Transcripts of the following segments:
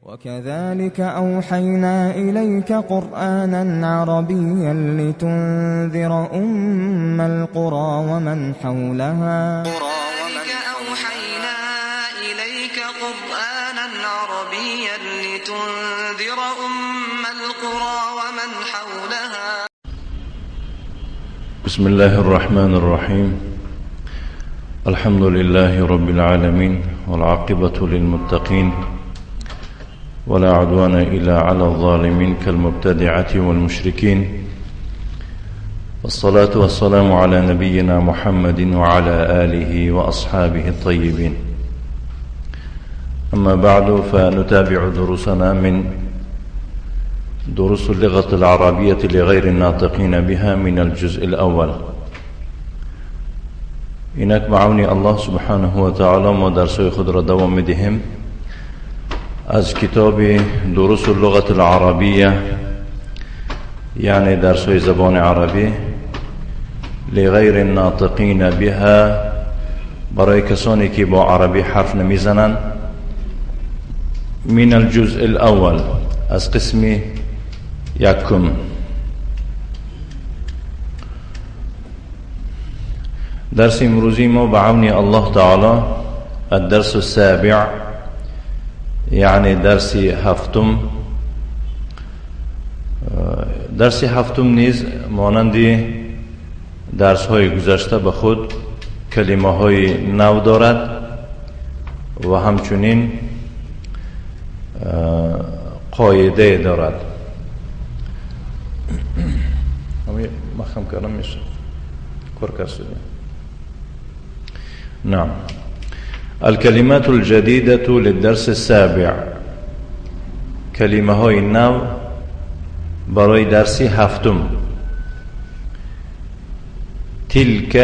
وكذلك أوحينا إليك قرآنا عربيا لتنذر أم القرى ومن حولها. كذلك أوحينا إليك قرآنا عربيا لتنذر أم القرى ومن حولها. بسم الله الرحمن الرحيم. الحمد لله رب العالمين، والعاقبة للمتقين، ولا عدوان إلا على الظالمين كالمبتدعة والمشركين، والصلاة والسلام على نبينا محمد وعلى آله وأصحابه الطيبين. أما بعد، فنتابع دروسنا من دروس اللغة العربية لغير الناطقين بها من الجزء الأول. اینک معاونی الله سبحانه و تعالی ما درس‌های خود را دوام می‌دهیم از کتاب دروس اللغة العربیه، یعنی درس‌های زبان عربی لغیر الناطقین بها، برای کسانی که با عربی حرف نمیزنند. من الجزء الاول، از قسم یکم. درس امروزی ما بعون الله تعالی الدرس السابع، یعنی درس هفتم. درس هفتم نیز مانند درس های گذشته به خود کلمه های نو دارد و همچنین قاعده دارد. مخم کردم میشه کار کسیده. نعم. الكلمات الجديدة للدرس السابع، کلمه های نو برای درس هفتم. تلك،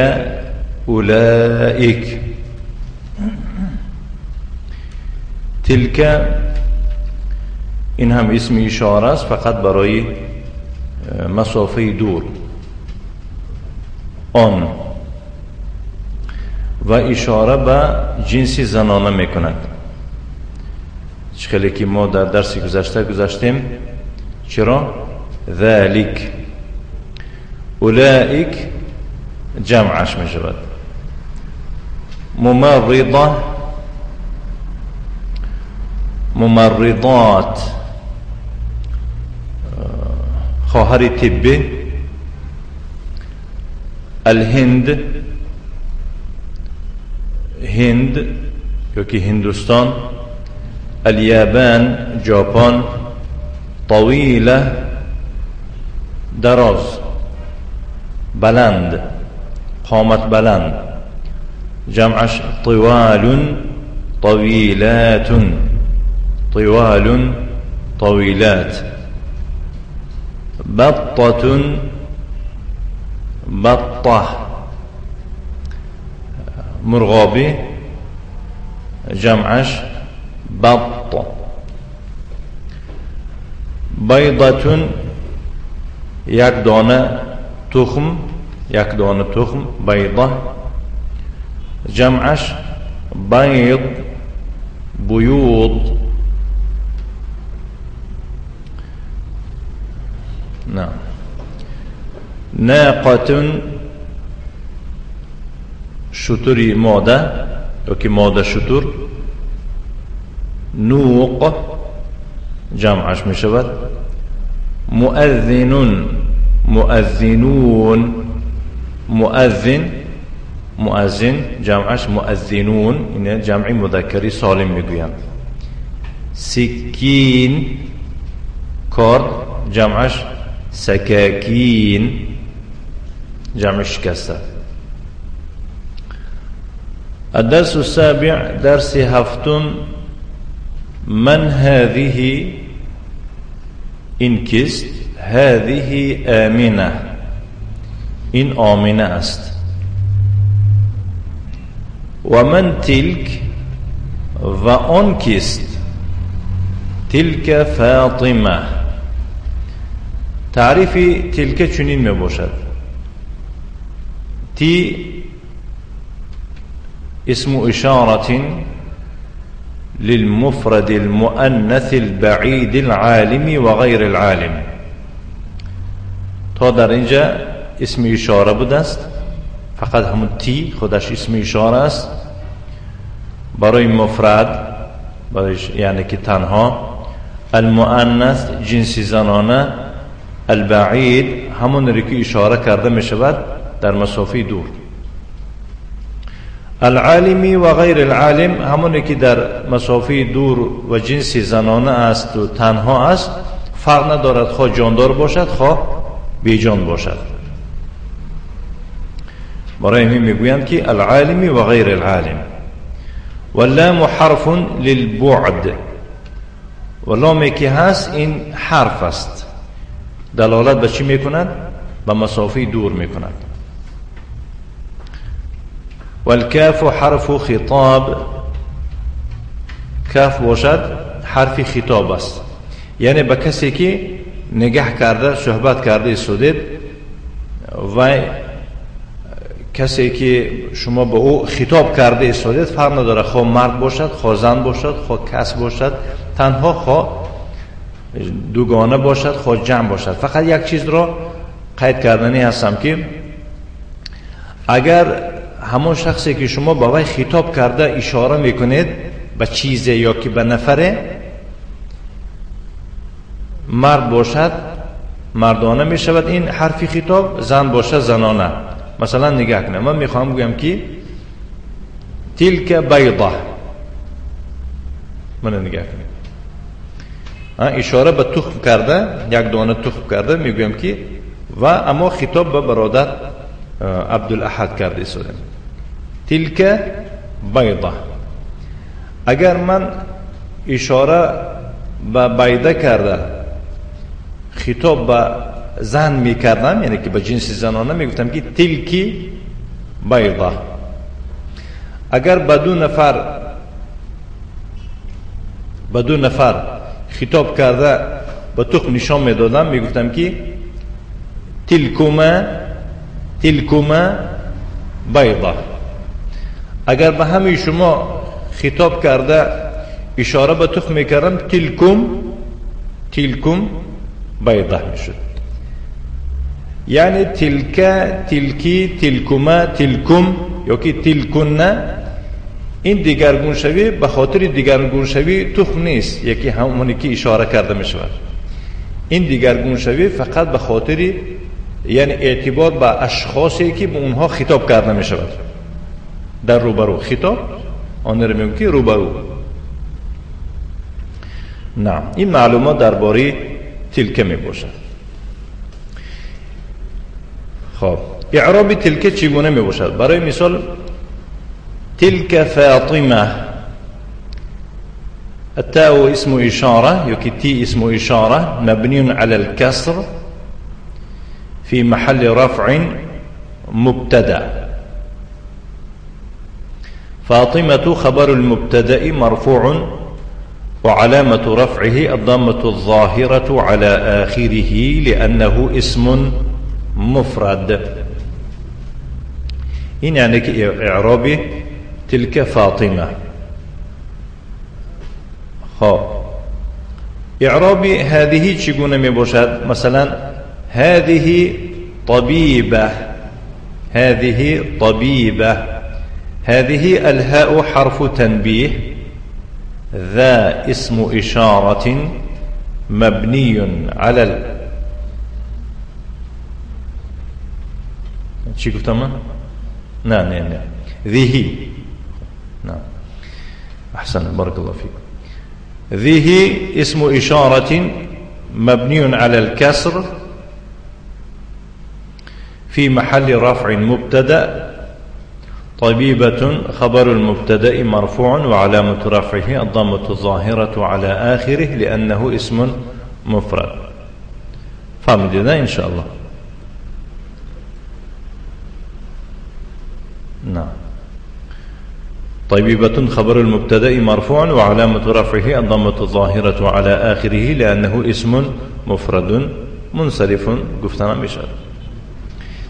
أولئك. تلك این هم اسم اشاره است، فقط برای مسافه دور. آن و اشاره به جنس زنانه میکند. خیلی که ما در درس گذشته گذاشتیم. چرا؟ ذلك، اولئک جمعش میشود. ممرضه، ممرضات، خواهر طبی. الهند، هند یا که هندوستان. الیابان، ژاپن. طویله، دراز، بلند، قامت بلند. جمعش طوال، طویلات، طوال، طویلات. بطة، بطة، مرغابی. جمعش بط. بیضة، یک دانه تخم، یک دانه تخم، بیضة. جمعش بيض، بيوض. نعم. ناقة، شتری ماده یا که ماده شتر. نوق، جمعش می شود. مؤذن، مؤذنون، مؤذن، مؤذن جمعش مؤذنون، این جمع مذکری سالم میگویند. سکین، کارد، جمعش سکاکین، جمع شکسته. الدرس السابع، درس هفتم. من هذه، این کیست؟ هذه آمنه، این آمنه است. و من تلک، و آن کیست؟ تلک فاطمه. تعریف تلک چنین می باشد: تی اسم اشارة للمفرد المؤنث البعيد العالم وغير العالم. تا در اینجا اسم اشاره بوده است، فقط همون تی خودش اسم اشاره است برای مفرد، برای یعنی که تنها، المؤنث جنس زنانه، البعید همون رو که اشاره کرده می شود در مسافه دور، العالمی و غیر العالم همونی که در مسافه دور و جنس زنانه است و تنها است، فرق ندارد خواه جاندار باشد خواه بی جان باشد. برای همین میگویند که العالمی و غیر العالم. واللام حرف للبعد، و لامی که هست این حرف است، دلالت به چی میکند؟ به مسافه دور میکند. والکاف حرف خطاب، کاف باشد حرف خطاب است، یعنی به کسی که نگه کرده صحبت کرده سودید و کسی که شما به او خطاب کرده ایستادید، فرق نداره خواه مرد باشد خواه زن باشد خواه کس باشد، تنها خواه دوگانه باشد خواه جمع باشد. فقط یک چیز را قید کردنی هستم که اگر همون شخصی که شما به وی خطاب کرده اشاره میکنید به چیزی یا که به نفره، مرد باشد مردانه میشود این حرف خطاب، زن باشد زنانه. مثلا نگاه کنم، من میخوام بگم که تلک بیضه، من نگاه کنم اشاره به تخم کرده، یک دانه تخم کرده، میگویم که و اما خطاب به برادر عبدالاحد کرده سودم تلک بیضه. اگر من اشاره به بیضه کرده خطاب به زن میکردم، یعنی که به جنس زنانه، میگفتم که تلکی بیضه. اگر به دو نفر خطاب کرده به تخم نشان میدادم، میگفتم که تلکما بیضه. اگر به همه شما خطاب کرده اشاره به تخم میکردم، تلکم بیضه میشد. یعنی تلک، تلکی، تلکما، تلکم یا که تلکن، این دیگرگون شوی به خاطر دیگرگون شوی تخم نیست، یکی همونی که اشاره کرده می شود. این دیگرگون شوی فقط به خاطر یعنی اعتبار به اشخاصی که به اونها خطاب کرده می شود در روبرو خطاب، آن رو میگم که روبرو. نه، این معلومات درباره تلک می باشد. خب اعراب تلک چگونه می باشد؟ برای مثال تلك فاطمة، التاء اسم إشارة يكي تي اسم إشارة مبني على الكسر في محل رفع مبتدأ. فاطمة خبر المبتدأ مرفوع وعلامة رفعه الضمة الظاهرة على آخره لأنه اسم مفرد. این یعنی که اعراب تلك فاطمة. خب اعراب هذه چگونه می باشد؟ مثلا هذه طبيبة، هذه طبيبة، هذه الهاء حرف تنبيه، ذا اسم إشارة مبني على چی گفتم من؟ نه نه نه، ذه. نعم أحسن، بارك الله فيك. ذه اسم إشارة مبني على الكسر في محل رفع مبتدأ. طبيبة خبر المبتدأ مرفوع وعلامة رفعه الضمة الظاهرة على آخره لأنه اسم مفرد. فهمت إن شاء الله. نعم، طبيبة خبر المبتدأ مرفوع وعلامة رفعه الضمة الظاهرة على آخره لأنه اسم مفرد منصرف. گفتنم میشد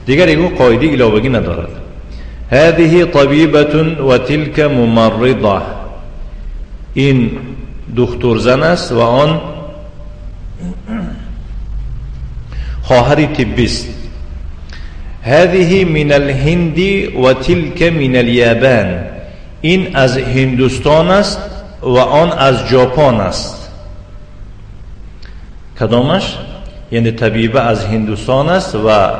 دیگر ایگو قاعده علاوگی ندارد. هذه طبيبة وتلك ممرضة. این دکتر زن است و آن خواهر طبی است. هذه من الهند و تلك من اليابان. این از هندوستان است و آن از ژاپن است. کدامش؟ یعنی طبیبه از هندوستان است و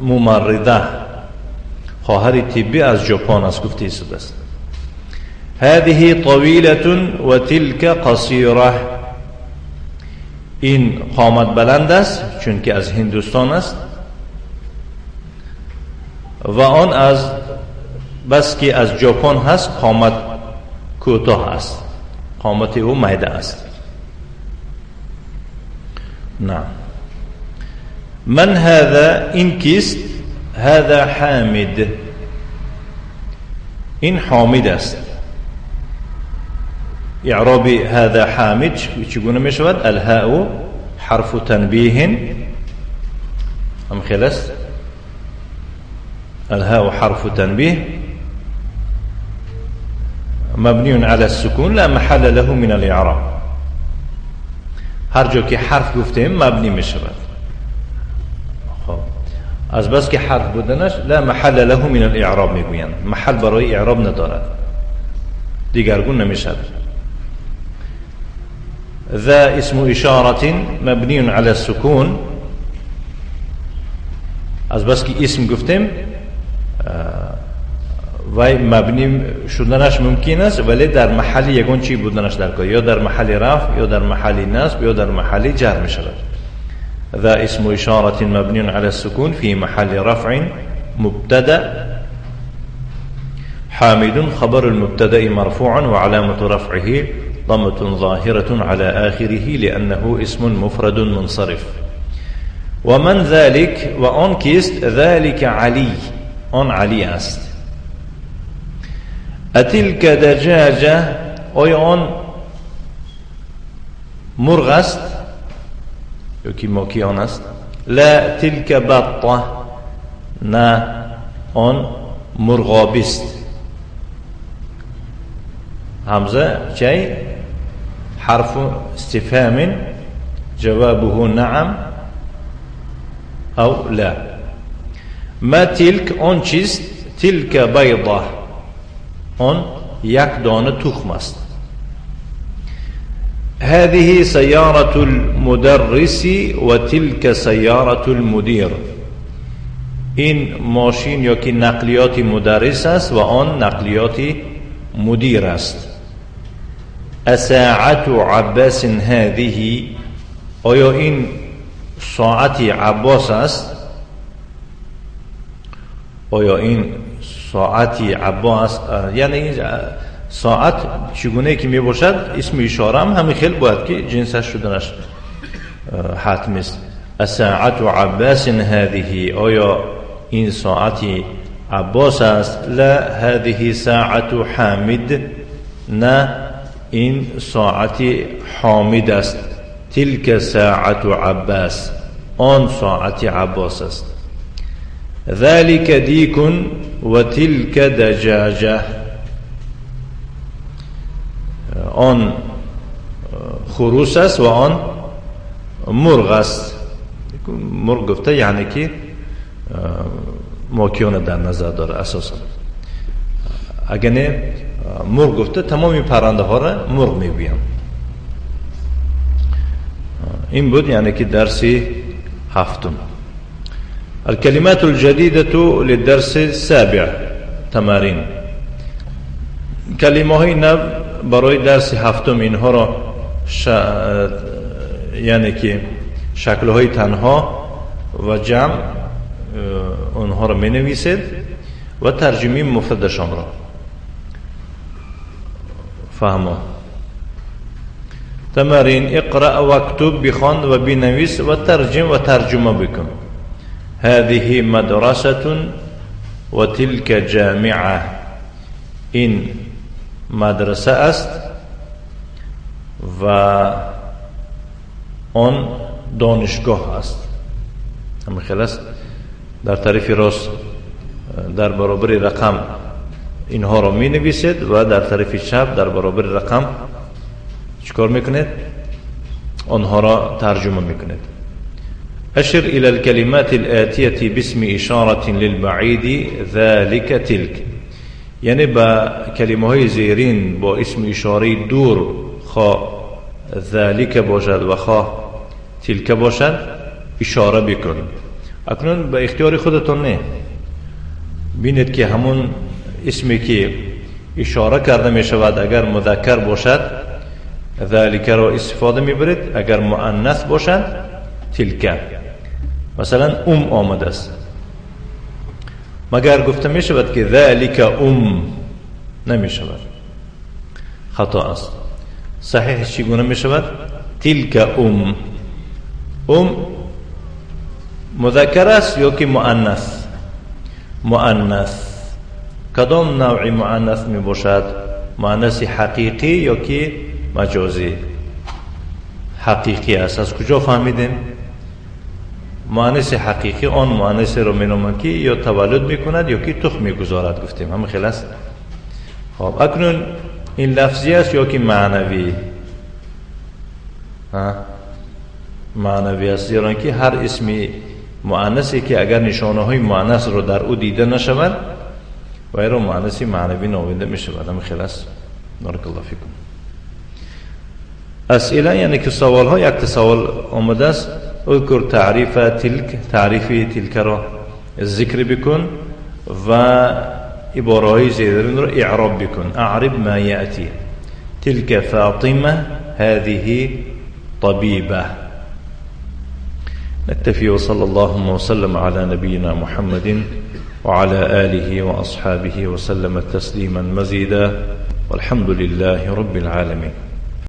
ممرضه خواهر طبی از ژاپن است گفته شده است. هذه طویلة و تلك قصیره. این قامت بلند است چون که از هندوستان است و آن از بس که از ژاپن هست قامت کوتاه است، قامت او میده است. نعم. من هذا؟ این کیست؟ هذا حامد. این حامد است. اعراب هذا حامد چگونه می شود؟ الهاء حرف تنبیه هم خلاص. الهاء حرف تنبیه مبنی على السکون لا محل له من الاعراب. هر جا که حرف گفتیم مبنی می شود. خب از بس که حرف بودنش لا محل له من الاعراب میگویند، محل برای اعراب ندارد، دیگرگون نمی شود. ذا اسم اشاره مبنی علی السکون. از بس که اسم گفتیم وای مبنی شدنش ممکن است ولی در محل یگان چی بودنش در کار، یا در محل رفع یا در محل نصب یا در محل جر می شود. ذا اسم اشاره مبنی علی السکون فی محل رفع مبتدا. حامد خبر المبتدا مرفوع وعلامة رفعه ضمة ظاهرة على آخره لأنه اسم مفرد منصرف. ومن ذلك؟ وآن کیست؟ ذلك علی. آن علی است. أتلك دجاجة؟ آیا آن مرغ است یا که ماکی آن است؟ لا تلك بطة. نه آن مرغابی است. همزه چی؟ حرف استفهام جوابه نعم او لا. ما تلك؟ آن چیست؟ تلك بيضة. آن یک دانه تخم است. هذه سيارة المدرس و تلك سيارة المدیر. این ماشین یا که نقلیات مدرس است و آن نقلیات مدیر است. اساعة عباس هذه؟ آیا این ساعت عباس است؟ آیا این ساعت عباس؟ یعنی ساعت چگونه که می باشد اسم اشاره هم همین خیلی باید که جنسش شدنش حتم است. الساعة عباس هذه؟ آیا این ساعت عباس است؟ لا هذه ساعة حامد. نه این ساعت حامد است. تلك ساعة عباس. آن ساعت عباس است. ذلك ديك و تلك دجاجة. آن خروس است و آن مرغ است. مرغ گفته یعنی که ماکیان در نظر داره اساسا. اگر نه مرغ گفته تمام پرنده ها را مرغ میگویند. این بود یعنی که درس هفتم. الكلمات الجديدة للدرس السابع تمارین. کلمه های نو برای درس هفتم اینها را یعنی که شکل های تنها و جمع اونها را می نویسید و ترجمه مفردشان را فهمو. تمارین اقرأ واكتب، بخوان و بنویس و ترجم و ترجمه بکن. هذه مدرسة و تلك جامعة. این مدرسه است و آن دانشگاه است. همین خلاص در طرف راست در برابر رقم اینها را می نویسید و در طرف چپ در برابر رقم چیکار میکنید؟ آنها را ترجمه میکنید. أشر إلى الكلمات الآتية باسم إشارة للبعيد ذلك تلك. یعنی با کلمه های زیرین با اسم اشاره دور خواه ذلك باشد و خواه تلک باشد اشاره بکن. اکنون به اختیار خودتون نه، بینید که همون اسمی که اشاره کرده می شود اگر مذکر باشد ذلك را استفاده می برید، اگر مؤنث باشد تلک. مثلا آمده است، مگر گفته می شود که ذلك نمی شود، خطا است. صحیح چگونه می شود؟ تلک ام. مذکر است یا که مؤنث؟ مؤنث. کدام نوع مؤنث می باشد؟ مؤنث حقیقی یا که مجازی؟ حقیقی است. از کجا فهمیدیم؟ مؤنث حقیقی آن مؤنث رو مینامند که یا تولد میکند یا که تخم میگذارد، گفتیم همین خیلی است. خب اکنون این لفظی است یا که معنوی؟ معنوی است، زیرا که هر اسمی مؤنثی که اگر نشانه های مؤنث رو در او دیده نشود و رو مؤنث معنوی نامیده میشود. همین خیلی است. بارک الله فیکم. اسئله یعنی که سوال ها، یک سوال آمده است. اذکر تعریف تلک، تعریف تلک را ذکر بکن و عباره های زیرین را اعراب بکن. اعرب ما یأتی. تلك فاطمة هذه طبيبة. نكتفي وصلى الله وسلم على نبينا محمد وعلى آله وأصحابه وسلم تسليما مزيدا والحمد لله رب العالمين.